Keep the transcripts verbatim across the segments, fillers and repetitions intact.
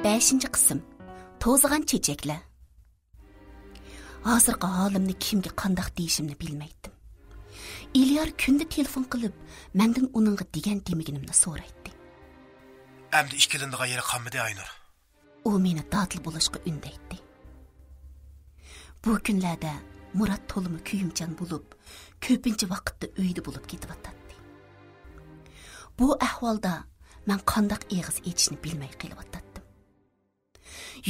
بەشىنچى قىسىم. توزىغان چېچەكلەر. ھازىرقى ھالىمنى كىمگە قانداق دېيىشىمنى بىلمەيتتىم. ئېلىيار كۈندە تېلېفون قىلىپ، مەندىن ئۇنىڭغا دېگەن دېمىگىنىمنى سورايتتى. ئەمدى ئىككىلىنىدىغان يېرى قالمىدى، ئاينۇر. ئۇ مېنى دادىل بولۇشقا ئۈندەيتتى. بۇ كۈنلەردە مۇرات تولىمۇ كۆيۈمچان بولۇپ، كۆپىنچە ۋاقىتتا ئۆيدە بولۇپ كېتىۋاتاتتى. بۇ ئەھۋالدا مەن قانداق ئېغىز ئېچىشنى بىلمەي قېلىۋاتاتتىم.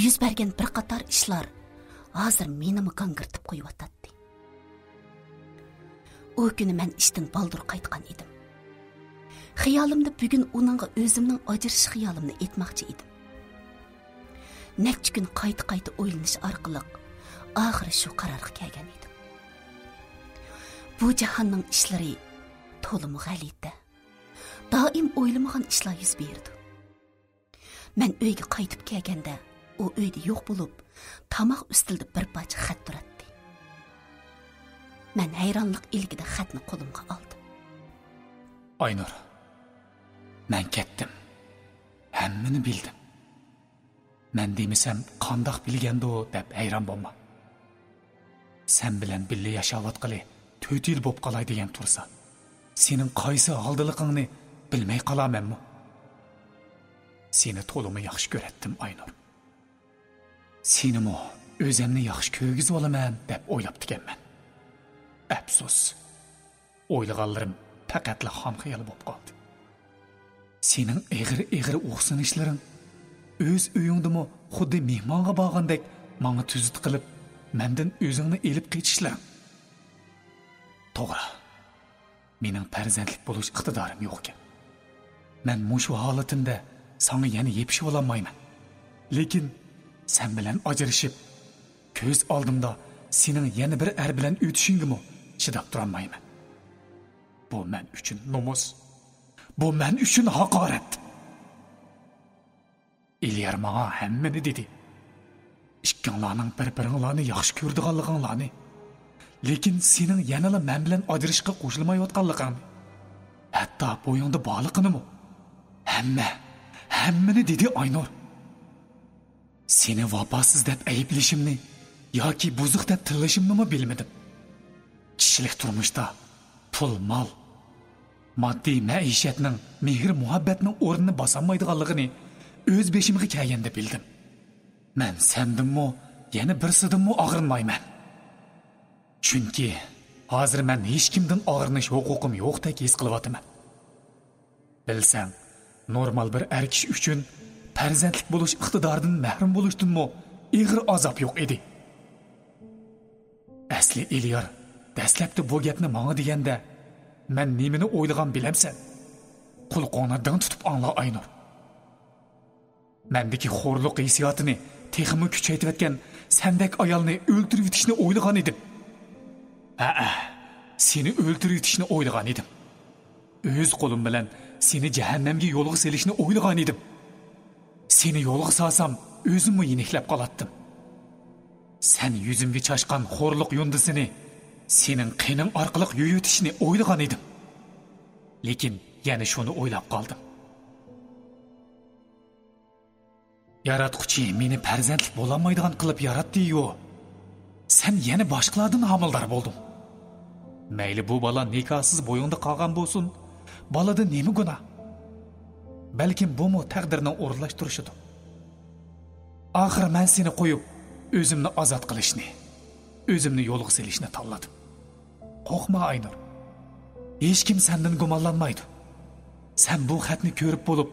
يۈز بەرگەن بىر قاتار ئىشلار ھازىر مېنىمۇ گاڭگىرىتىپ قويۇۋاتاتتى. ئۇ كۈنى مەن ئىشتىن بالدۇر قايتقان ئىدىم. خىيالىمدا بۈگۈن ئۇنىڭغا ئۆزۈمنىڭ ئاجرىشىش خىيالىمنى ئېيتماقچى ئىدىم. نەچچە كۈن قايتا-قايتا ئويلىنىش ئارقىلىق ئاخىرى شۇ قارارغا كەلگەن ئىدىم. بۇ جاھاننىڭ ئىشلىرى تولىمۇ غەلىتە. دائىم ئويلىمىغان ئىشلار يۈز بېرىدۇ. مەن ئۆيگە قايتىپ كەلگەندە، ئۇ ئۆيدە يوق بولۇپ، تاماق ئۈستىلىدە بىر پارچە خەت تۇراتتى. مەن ھەيرانلىق ئىلكىدە خەتنى قولۇمغا ئالدىم. ئاينۇر، مەن كەتتىم. ھەممىنى بىلدىم. مەن دېمىسەم، قانداق بىلگەندۇ دەپ ھەيران بولما. سەن بىلەن بىللە ياشاۋاتقىلى تۆت يىل بوپ قالاي دېگەن تۇرسا، سېنىڭ قايسى ھالدىلىقىڭنى بىلمەي قالامەنمۇ؟ سېنى تولىمۇ ياخشى كۆرەتتىم، ئاينۇر. سېنىمۇ ئۆزەمنى ياخشى كۆرگۈزۈۋالىمەن دەپ ئويلاپتىكەنمەن. ئەپسۇس، ئويلىغانلىرىم پەقەتلا خام خىيال بولۇپ قالدى. سېنىڭ ئېغىر-ئېغىر ئۇھسىنىشلىرىڭ، ئۆز ئۆيۈڭدىمۇ خۇددى مېھمانغا بارغاندەك ماڭا تۈزۈت قىلىپ، مەندىن ئۆزۈڭنى ئېلىپ قېچىشلىرىڭ. توغرا، مېنىڭ پەرزەنتلىك بولۇش ئىقتىدارىم يوقكەن. مەن مۇشۇ ھالىتىمدە ساڭا يەنە يېپىشىۋالالمايمەن. لېكىن سەن بىلەن ئاجرىشىپ، كۆز ئالدىمدا سېنىڭ يەنە بىر ئەر بىلەن ئۆتۈشۈڭگىمۇ چىداپ تۇرالمايمەن. بۇ مەن ئۈچۈن نومۇس. بۇ مەن ئۈچۈن ھاقارەت. ئېلىيار ماڭا ھەممىنى دېدى. ئىككىڭلارنىڭ بىر-بىرىڭلارنى ياخشى كۆرىدىغانلىقىڭلارنى، لېكىن سېنىڭ يەنىلا مەن بىلەن ئاجرىشىشقا قوشۇلمايۋاتقانلىقىڭنى، ھەتتا بويۇڭدا بارلىقىنىمۇ. ھەممە، ھەممىنى دېدى ئاينۇر. سېنى ۋاپاسىز دەپ ئەيىبلىشىمنى ياكى بۇزۇق دەپ تىللىشىمنىمۇ بىلمىدىم. كىشىلىك تۇرمۇشتا پۇل، مال، ماددىي مەئىشەتنىڭ مېھىر-مۇھەببەتنىڭ ئورنىنى باسالمايدىغانلىقىنى ئۆز بېشىمغا كەلگەندە بىلدىم. مەن سەندىنمۇ، يەنە بىرسىدىنمۇ ئاغرىنمايمەن. چۈنكى ھازىر مەن ھېچكىمدىن ئاغرىنىش ھوقۇقۇم يوقتەك ھېس قىلىۋاتىمەن. بىلسەڭ، نورمال بىر ئەر كىشى ئۈچۈن پەرزەنتلىك بولۇش ئىقتىدارىدىن مەھرۇم بولۇشتىنمۇ ئېغىر ئازاب يوق ئىدى. ئەسلى ئېلىيار دەسلەپتە بۇ گەپنى ماڭا دېگەندە، مەن نېمىنى ئويلىغان بىلەمسەن؟ قۇلىقىڭنى دىڭ تۇتۇپ ئاڭلا، ئاينۇر. مەندىكى خورلۇق ھېسسىياتىنى تېخىمۇ كۈچەيتىۋەتكەن سەندەك ئايالنى ئۆلتۈرۈۋېتىشنى ئويلىغان ئىدىم. ھەئە، سېنى ئۆلتۈرۈۋېتىشنى ئويلىغان ئىدىم. ئۆز قولۇم بىلەن سېنى جەھەننەمگە يولغا سېلىشنى ئويلىغان ئىدىم. سېنى يولغا سالسام، ئۆزۈممۇ يېنىكلەپ قالاتتىم. سەن يۈزۈمگە چاچقان خورلۇق يۇندىسىنى سېنىڭ قېنىڭ ئارقىلىق يۇيۇۋېتىشنى ئويلىغان ئىدىم. لېكىن يەنە شۇنى ئويلاپ قالدىم. ياراتقۇچى مېنى پەرزەنتلىك بولالمايدىغان قىلىپ ياراتتى-يۇ. سەن يەنە باشقىلاردىن ھامىلىدار بولدۇڭ. مەيلى بۇ بالا نىكاھسىز بويۇڭدا قالغان بولسۇن، بالىدا نېمە گۇناھ؟ بەلكىم بۇمۇ تەقدىرنىڭ ئورۇنلاشتۇرۇشىدۇر. ئاخىر مەن سېنى قويۇپ، ئۆزۈمنى ئازاد قىلىشنى، ئۆزۈمنى يولغا سېلىشنى تاللىدىم. قورقما، ئاينۇر. ھېچكىم سەندىن گۇمانلانمايدۇ. سەن بۇ خەتنى كۆرۈپ بولۇپ،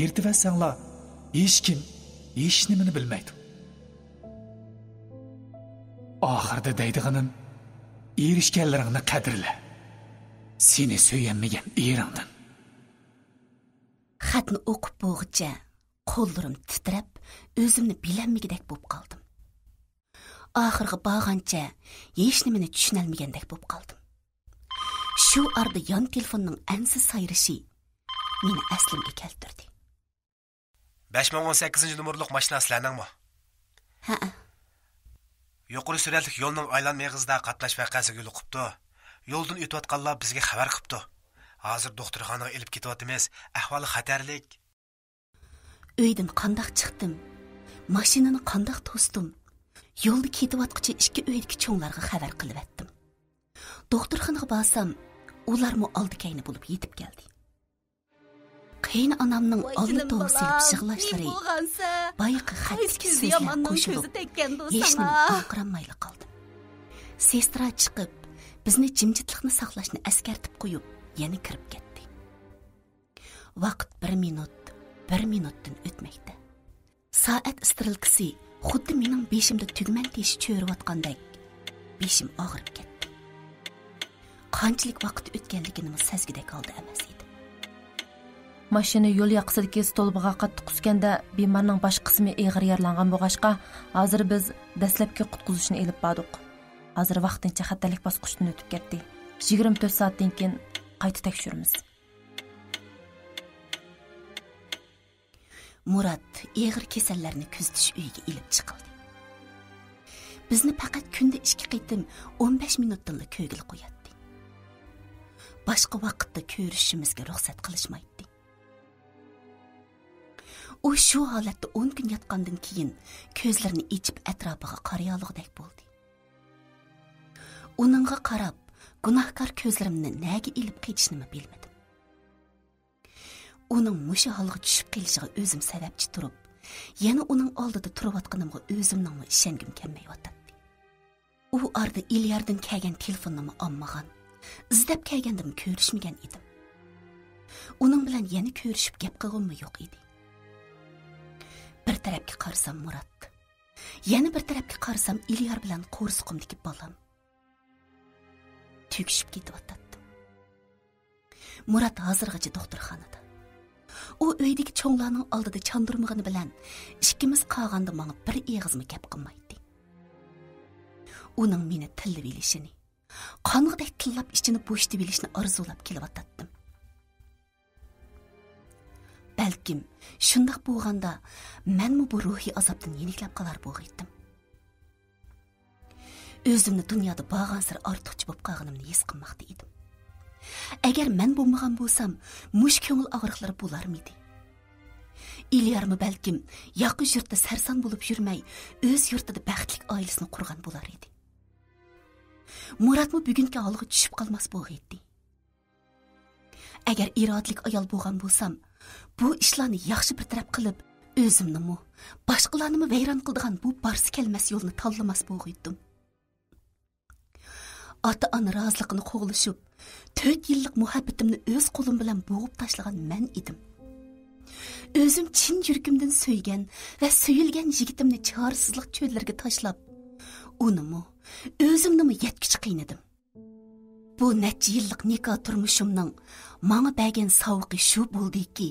يىرتىۋەتسەڭلا، ھېچكىم ھېچنېمىنى بىلمەيدۇ. ئاخىرىدا دەيدىغىنىم، ئېرىشكەنلىرىڭنى قەدىرلە. سېنى سۆيەلمىگەن ئېرىڭدىن. خەتنى ئوقۇپ بولغۇچە قوللىرىم تىترەپ، ئۆزۈمنى بىلەلمىگۈدەك بولۇپ قالدىم. ئاخىرغا بارغانچە ھېچنېمىنى چۈشىنەلمىگەندەك بولۇپ قالدىم. شۇ ئارىدا يان تېلېفوننىڭ ئەنسىز سايرىشى مېنى ئەسلىمگە كەلتۈردى. بەش مىڭ ئون سەككىزىنچى نومۇرلۇق ماشىنا سىلەرنىڭمۇ؟ ھەئە. يۇقىرى سۈرئەتلىك يولنىڭ ئايلانما ئېغىزىدا قاتناش ۋەقەسى يولۇقۇپتۇ. يولدىن ئۆتۈۋاتقانلار بىزگە خەۋەر قىپتۇ. ھازىر دوختۇرخانىغا ئېلىپ كېتىۋاتىمىز. ئەھۋالى خەتەرلىك. ئۆيدىن قانداق چىقتىم، ماشىنىنى قانداق توستۇم؟ يولدا كېتىۋاتقۇچە ئىككى ئۆيدىكى چوڭلارغا خەۋەر قىلىۋەتتىم. دوختۇرخانىغا بارسام، ئۇلارمۇ ئالدى-كەينى بولۇپ يېتىپ كەلدى. قېيىنئانامنىڭ ئاللا توۋا سېلىپ يىغلاشلىرى، بايىقى خەتتىكى سۆزلەر قوشۇلۇپ، ھېچنېمە ئاڭقىرالمايلا قالدىم. سېسترا چىقىپ، بىزنى جىمجىتلىقنى ساقلاشنى ئەسكەرتىپ قويۇپ، يەنە كىرىپ كەتتى. ۋاقىت بىر مىنۇت، بىر مىنۇتتىن ئۆتمەكتە. سائەت ئىسترېلكىسى خۇددى مېنىڭ بېشىمدا تۈگمەن تېشى چۆرۈۋاتقاندەك بېشىم ئاغرىپ كەتتى. قانچىلىك ۋاقىت ئۆتكەنلىكىنىمۇ سەزگۈدەك ھالدا ئەمەس ئىدىم. ماشىنا يول ياقىسىدىكى ستولبىغا قاتتىق ئۈسكەندە، بىمارنىڭ باش قىسمى ئېغىر يارىلانغان بولغاچقا، ھازىر بىز دەسلەپكى قۇتقۇزۇشنى ئېلىپ باردۇق. ھازىر ۋاقتىنچە خەتەرلىك باسقۇچتىن ئۆتۈپ كەتتى. يىگىرمە تۆت سائەتتىن كېيىن قايتا تەكشۈرىمىز. مۇرات ئېغىر كېسەللەرنى كۆزىتىش ئۆيىگە ئېلىپ چىقىلدى. بىزنى پەقەت كۈندە ئىككى قېتىم ئون بەش مىنۇتتىنلا كۆرگىلى قوياتتى. باشقا ۋاقىتتا كۆرۈشۈشىمىزگە رۇخسەت قىلىشمايتتى. ئۇ شۇ ھالەتتە ئون كۈن ياتقاندىن كېيىن كۆزلىرىنى ئېچىپ ئەتراپىغا قارىيالىغۇدەك بولدى. ئۇنىڭغا قاراپ، گۇناھكار كۆزلىرىمنى نەگە ئېلىپ قېچىشنىمۇ بىلمىدىم. ئۇنىڭ مۇشۇ ھالغا چۈشۈپ قېلىشىغا ئۆزۈم سەۋەبچى تۇرۇپ، يەنە ئۇنىڭ ئالدىدا تۇرۇۋاتقىنىمغا ئۆزۈمنىڭمۇ ئىشەنگۈم كەلمەيۋاتاتتى. ئۇ ئارىدا ئىلياردىن كەلگەن تېلېفوننىمۇ ئالمىغان، ئىزدەپ كەلگەندىمۇ كۆرۈشمىگەن ئىدىم. ئۇنىڭ بىلەن يەنە كۆرۈشۈپ گەپ قىلغۇممۇ يوق ئىدى. بىر تەرەپكە قارىسام مۇرات، يەنە بىر تەرەپكە قارىسام ئىليار بىلەن قورسىقىمدىكى بالام. تۈگىشىپ كېتىۋاتاتتىم. مۇرات ھازىرغىچە دوختۇرخانىدا. ئۇ ئۆيدىكى چوڭلارنىڭ ئالدىدا چاندۇرمىغىنى بىلەن، ئىككىمىز قالغاندا ماڭا بىر ئېغىزمۇ گەپ قىلمايتتى. ئۇنىڭ مېنى تىللىۋېلىشىنى، قانغۇدەك تىللاپ ئىچىنى بوشىتىۋېلىشنى ئارزۇلاپ كېلىۋاتاتتىم. بەلكىم شۇنداق بولغاندا مەنمۇ بۇ روھىي ئازابتىن يېنىكلەپ قالار بولغىيتتىم. ئۆزۈمنى دۇنيادا بارغانسېرى ئارتۇقچە بولۇپ قالغىنىمنى ھېس قىلماقتا ئىدىم. ئەگەر مەن بولمىغان بولسام، مۇشۇ كۆڭۈل ئاغرىقلىرى بولارمىدى؟ ئېلىيارمۇ بەلكىم ياقا يۇرتتا سەرسان بولۇپ يۈرمەي، ئۆز يۇرتىدا بەختلىك ئائىلىسىنى قۇرغان بولار ئىدى. مۇراتمۇ بۈگۈنكى ھالغا چۈشۈپ قالماس بولغىيتتى. ئەگەر ئىرادىلىك ئايال بولغان بولسام، بۇ ئىشلارنى ياخشى بىر تەرەپ قىلىپ، ئۆزۈمنىمۇ، باشقىلارنىمۇ ۋەيران قىلىدىغان بۇ بارسا كەلمەس يولنى تاللىماس بولغىيتتىم. ئاتا-ئانا رازىلىقىنى قوغلىشىپ، تۆت يىللىق مۇھەببىتىمنى ئۆز قولۇم بىلەن بوغۇپ تاشلىغان مەن ئىدىم. ئۆزۈم چىن يۈرىكىمدىن سۆيگەن ۋە سۆيۈلگەن يىگىتىمنى چارىسىزلىق چۆللىرىگە تاشلاپ، ئۇنىمۇ، ئۆزۈمنىمۇ يەتكۈچە قىينىدىم. بۇ نەچچە يىللىق نىكاھ تۇرمۇشۇمنىڭ ماڭا بەرگەن ساۋىقى شۇ بولدىكى،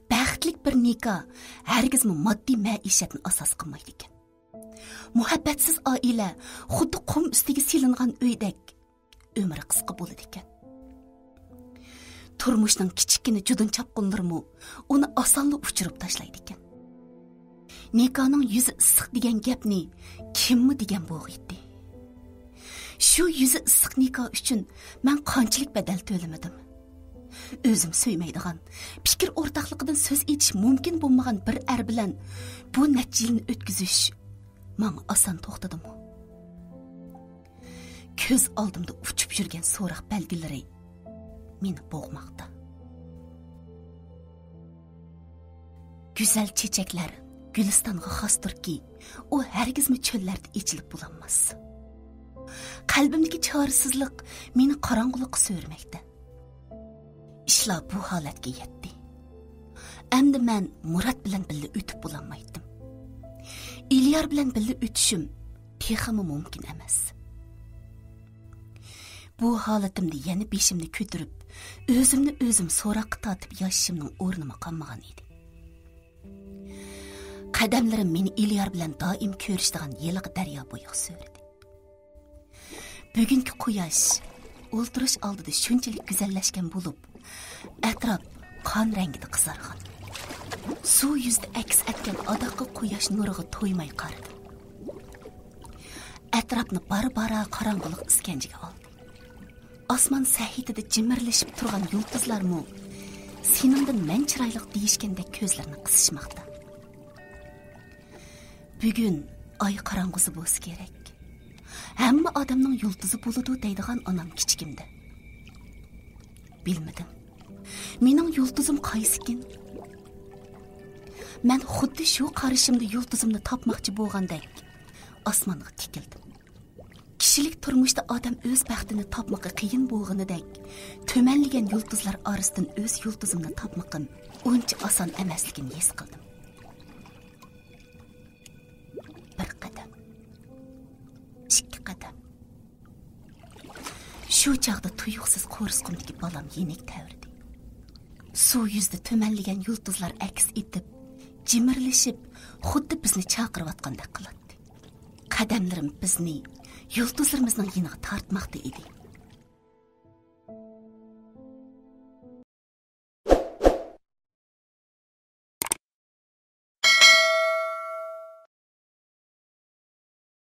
بەختلىك بىر نىكاھ ھەرگىزمۇ ماددىي مەئىشەتنى ئاساس قىلمايدىكەن. مۇھەببەتسىز ئائىلە خۇددى قۇم ئۈستىگە سېلىنغان ئۆيدەك، ئۆمرى قىسقا بولىدىكەن. تۇرمۇشنىڭ كىچىككىنە جۇدۇن چاپقۇنلىرىمۇ ئۇنى ئاسانلا ئۇچۇرۇپ تاشلايدىكەن. نىكاھنىڭ يۈزى ئىسسىق دېگەن گەپنى كىممۇ دېگەن بولغىيتتى؟ شۇ يۈزى ئىسسىق نىكاھ ئۈچۈن مەن قانچىلىك بەدەل تۆلىمىدىم؟ ئۆزۈم سۆيمەيدىغان، پىكىر ئورتاقلىقىدىن سۆز ئېچىش مۇمكىن بولمىغان بىر ئەر بىلەن بۇ نەچچە يىلنى ئۆتكۈزۈش ماڭا ئاسان توختىدىمۇ؟ كۆز ئالدىمدا ئۇچۇپ يۈرگەن سوراق بەلگىلىرى مېنى بوغماقتا. گۈزەل چېچەكلەر گۈلىستانغا خاستۇركى، ئۇ ھەرگىزمۇ چۆللەردە ئېچىلىپ بولالماس. قەلبىمدىكى چارىسىزلىق مېنى قاراڭغۇلۇققا سۆرىمەكتە. ئىشلار بۇ ھالەتكە يەتتى. ئەمدى مەن مۇرات بىلەن بىللە ئۆتۈپ بولالمايتتىم. ئېلىيار بىلەن بىللە ئۆتۈشۈم تېخىمۇ مۇمكىن ئەمەس. بۇ ھالىتىمدە يەنە بېشىمنى كۆتۈرۈپ، ئۆزۈمنى ئۆزۈم سوراققا تارتىپ ياشىشىمنىڭ ئورنىمۇ قالمىغان ئىدى. قەدەملىرىم مېنى ئېلىيار بىلەن دائىم كۆرۈشىدىغان ھېلىقى دەريا بويىغا سۆرىدى. بۈگۈنكى قۇياش ئولتۇرۇش ئالدىدا شۇنچىلىك گۈزەللەشكەن بولۇپ، ئەتراپ قان رەڭگىدە قىزارغان. سۇ يۈزىدە ئەكس ئەتكەن ئاداققى قۇياش نۇرىغا تويماي قارىدىم. ئەتراپنى بارا-بارا قاراڭغۇلۇق ئىسكەنجىگە ئالدى. ئاسمان سەھىتىدە جىمىرلىشىپ تۇرغان يۇلتۇزلارمۇ سېنىڭدىن مەن چىرايلىق دېيىشكەندەك كۆزلىرىنى قىسىشماقتا. بۈگۈن ئاي قاراڭغۇسى بولسا كېرەك. ھەممە ئادەمنىڭ يۇلتۇزى بولىدۇ دەيدىغان ئانام كىچىكىمدە. بىلمىدىم. مېنىڭ يۇلتۇزۇم قايسىكىن؟ مەن خۇددى شۇ قارىشىمدا يۇلتۇزۇمنى تاپماقچى بولغاندەك ئاسمانغا تىكىلدىم. كىشىلىك تۇرمۇشتا ئادەم ئۆز بەختىنى تاپمىقى قىيىن بولغىنىدەك، تۈمەنلىگەن يۇلتۇزلار ئارىسىدىن ئۆز يۇلتۇزۇمنى تاپمىقىم ئۇنچە ئاسان ئەمەسلىكىنى ھېس قىلدىم. بىر قەدەم. ئىككى قەدەم. شۇ چاغدا تۇيۇقسىز قورسىقىمدىكى بالام يېنىك تەۋرىدى. سۇ يۈزىدە تۈمەنلىگەن يۇلتۇزلار ئەكس ئېتىپ، جىمىرلىشىپ، خۇددى بىزنى چاقىرىۋاتقاندەك قىلاتتى. قەدەملىرىم بىزنى يۇلتۇزلىرىمىزنىڭ يېنىغا تارتماقتا ئىدى.